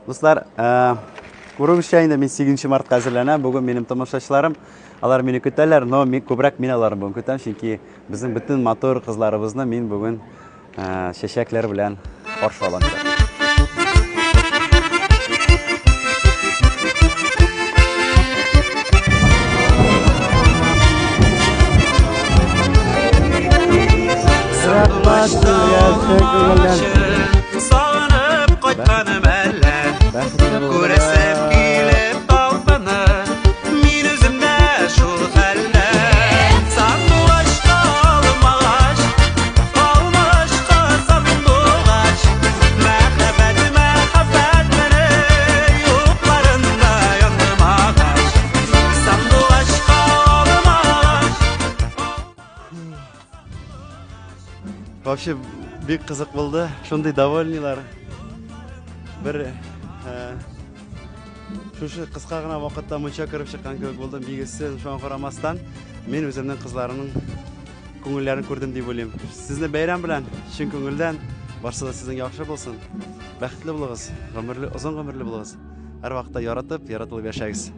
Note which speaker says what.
Speaker 1: Дуслар, э, күрүегезчә инде мин 8 мартка әзерләнәм. Бүген минем тамашачыларым, алар мине көтәләр, но мин күбрәк мин аларны бүген көтәм, чөнки безнең бөтен матур кызларыбызны мин бүген э, чәчәкләр белән каршы алам.
Speaker 2: Сагынып кайтканым әллә Күрәсем килеп талпына Мин үзем дә шул хәлдә Сандугачка алмагач Алмагачка сандугач Мәхәббәт, мәхәббәт мине Юкларында яндым агач Сандугачка алмагач.
Speaker 1: Вообще бик кызык булды. Шундый довольныйлар. Бер э, шушы кыска гына вакытта мунча кереп чыккан кебек булдым. Бик эссе, шуңа карамастан мин үземнең кызларымның күңелләрен күрдем дип уйлыйм. Сезне бәйрәм белән, чын күңелдән. Барсы да сезнең яхшы булсын. Бәхетле булыгыз, гомерле, озын гомерле булыгыз. Һәрвакытта яратып, яратылып яшәгез.